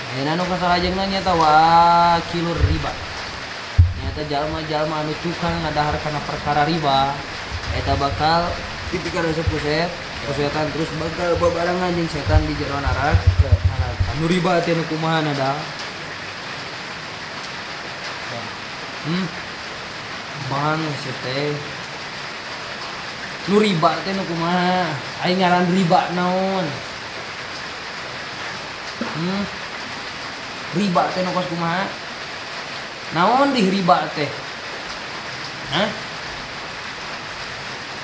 Ayeuna nu kasalajengna nyaeta wakilur riba. Nyaeta jalma-jalma anu tukang ngadahar kana perkara riba eta bakal dipikaresep ku setan terus bakal babarengan jeung setan di jero neraka. Anu riba teh nu kumaha da? Bang teh. Nu riba teh nu kumaha? Aing ngaran riba naon? Riba teh nu kos kumaha? Naon di riba teh? Hah?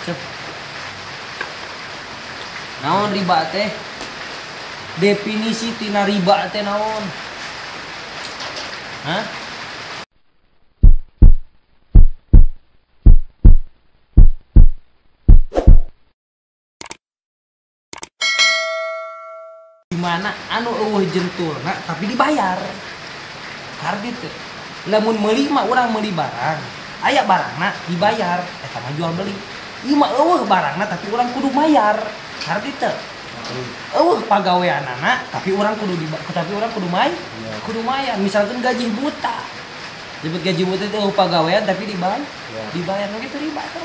Cep. Naon riba teh? Definisi tina riba teh naon? Hah? Dimana anu eueuh jentulna tapi dibayar. Kardit teh. Lamun meuli mah urang meuli barang, aya barangna dibayar, eta mah jual beli. Ieu mah eueuh barangna tapi urang kudu mayar. Kardit teh. Eueuh pagaweanana tapi urang kudu tapi urang kudu kudu mayar. Misalkan gaji buta. Disebut gaji buta itu eueuh pagawean tapi dibayar. Dibayar nu kitu riba teh.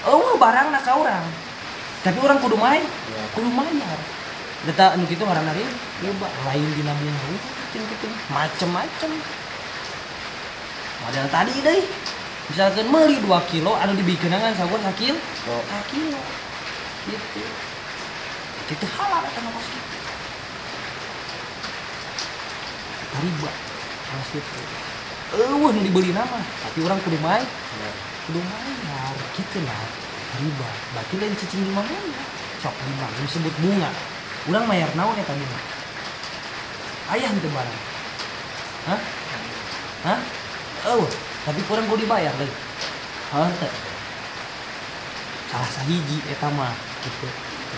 Eueuh barangna ka urang. Tapi urang kudu mayar, kudu mayar. Data anu kitu ngaranna riba, lain dina bunga kitu macem-macem. Model tadi deui. Misalkan meuli 2 kilo anu dibikeun ngan sakur sakilo. Sakilo. Gitu. Itu halal eta mah kos kitu. Eta riba. Kos kitu. Eueuh nu dibeli mah, tapi urang kudu mayar. Kudu mayar kitu lah. Riba. Berarti lain cicing di mana? Sok di mana disebut bunga. Urang mayar naon eta bunga? Aya henteu barang. Hah? Hah? Oh, tapi kurang kudu dibayar deui. Henteu. Salah sahiji eta mah gitu.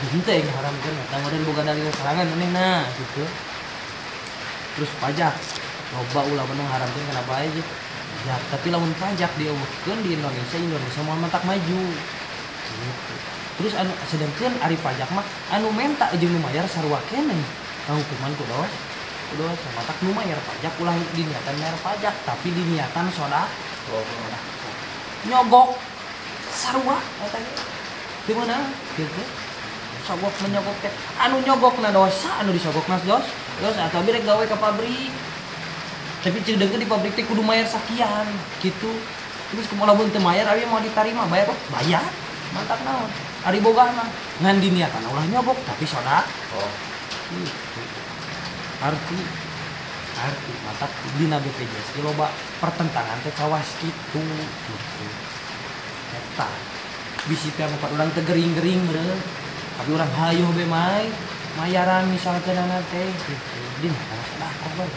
Henteu yang haramkeun eta model boga dalil sarangan manehna gitu. Terus pajak. Loba ulah mah haramkeun kenapa aja. Ya, tapi lamun pajak dieuweuhkeun di Indonesia, Indonesia moal matak maju. Gitu. Terus anu sedangkeun ari pajak mah anu menta jeung nu mayar sarua keneh. Hukuman ku dos. Dosa matak nu mayar pajak ulah diniatan mayar pajak tapi diniatan soda nyogok sarua eta ge teu meunang gitu. Sogok menyogok teh anu nyogokna dosa anu disogokna dosa atau abi rek gawe ka pabrik tapi ceudengkeun di pabrik teh kudu mayar sakian gitu. Terus kumaha lamun teu mayar abi mau ditarima bayar kok bayar mantak naon ari bogana ngan diniatan ulah nyogok tapi soda gitu. Arti matak dina BPJS ge loba pertentangan teh kawas kitu gitu. Eta bisi teh anu urang teh gering-gering meureun tapi urang hayoh be mayaran misalkeun ana teh gitu. Dina kana sedekah bae.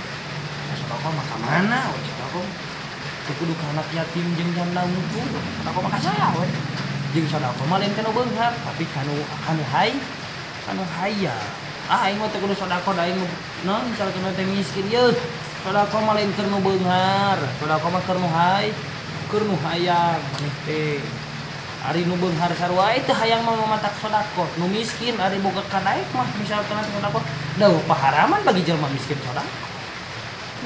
Sedekah mah ka mana we sedekah teu kudu ka anak yatim jeung janda unggul. Sedekah mah ka saha we. Jeung sedekah mah lain kana beunghar tapi kanu kanu hayang. Ah aing mah teu kudu sedekah da aing naon misalkeun teh miskin yeuh sedekah mah lain keur nu beunghar, sedekah mah keur nu keur nu hayang maneh teh. Ari nu beunghar sarua teh hayang mah mamatak sedekah, nu miskin ari boga kadaek mah misalkeun sedekah da paharaman bagi jelema miskin sedekah.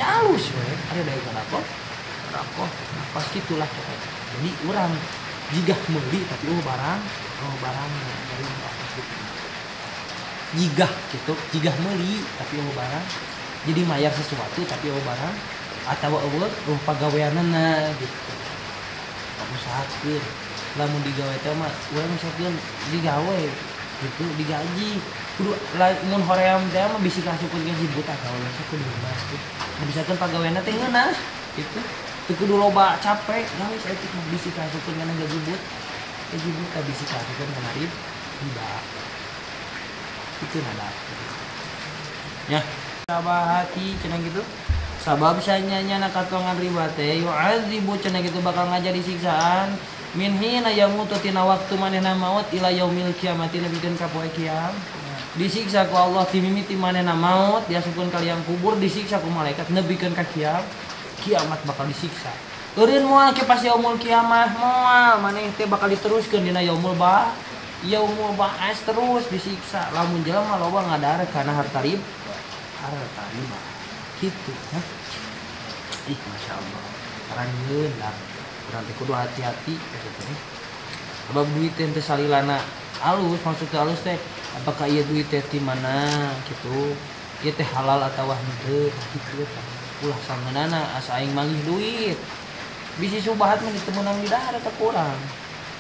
Nya alus we ari daek sedekah. Sedekah pas kitulah pokoknya. Jadi urang jigah meuli tapi eueuh barang, eueuh barangna dari pas kitu. Jigah gitu, jigah meuli tapi eueuh barang. Jadi mayar sesuatu tapi eueuh barang atawa eueuh pagaweanana gitu. Usahakeun lamun digawe teh mah urang misalkeun digawe gitu, digaji. Kudu mun hoream teh mah bisi kasupkeun gaji buta gawe sok kudu mah gitu. Misalkeun pagaweanna teh ngeunah gitu. Teu kudu loba capek, gawe saeutik mah bisi kasupkeun kana gaji but. Gaji buta bisi kasupkeun kana riba. Itu nada ya sabahati cenah gitu sabab sanyanya katuangan riba teh yu'adzibu cenah gitu bakal ngajari siksaan min hina yamutu tina waktu manehna maut ila yaumil kiamati nepikeun ka poe kiam disiksa ku Allah ti mimiti manehna maut diasupkeun ka liang kubur disiksa ku malaikat nepikeun ka kiam kiamat bakal disiksa eureun moal ke pas yaumul kiamah moal maneh teh bakal diteruskeun dina yaumul ba yaumul ba'as terus disiksa lamun jelema loba ngadahar kana harta riba. Harta riba gitu ya. Ih masya Allah ranjeun lah urang teh kudu hati-hati gitu teh. Sebab duit teh teu salilana alus, maksudnya alus teh apakah ieu duit teh ti mana gitu, ieu teh halal atawa henteu gitu eta. Ulah sangeunana asa aing manggih duit bisi subahat mah teu meunang di dahar eta kurang.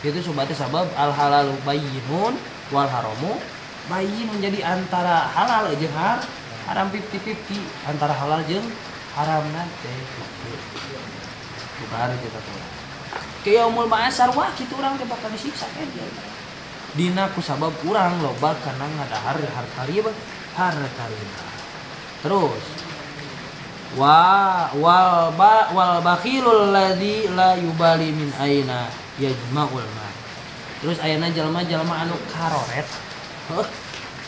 Itu subahat teh sabab al halalu bayyinun wal haramu bayyin, menjadi antara halal jeung haram 50-50, antara halal jeung haram teh gitu. Bukan kita kurang. Kiaumul ma'asar wah kitu urang teh bakal disiksa kan. Dina ku sabab urang loba kana ngadahar harta riba, harta riba. Terus wa wal ba wal bakhilul ladzi la yubali min aina yajma'ul mal. Terus ayana jelema-jelema anu karoret. Heuh.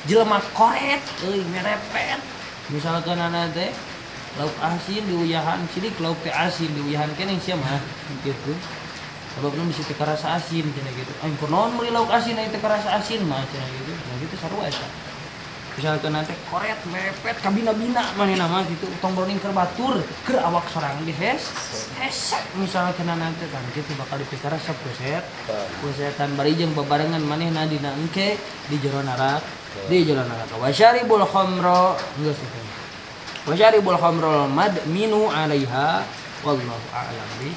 Jelema koret euy merepet. Misalkan ana teh lauk asin diuyahan sidik, lauk teh asin diuyahan keneh sia mah gitu. Sababna bisi teu karasa asin cenah gitu. Aing kunaon meuli lauk asin aing teu karasa asin mah cenah gitu. Nah gitu sarua eta. Misalkan nanti koret mepet kabina-bina manehna mah gitu, tong boning keur batur, keur awak sorang ge hes. Hese misalkan nanti kan gitu bakal dipikarasep ku set. Ku setan bari jeung babarengan manehna dina engke di jero neraka, di jero neraka. Wa syaribul khamra geus itu. Wa syaribul khamra madminu 'alaiha wallahu a'lam bis.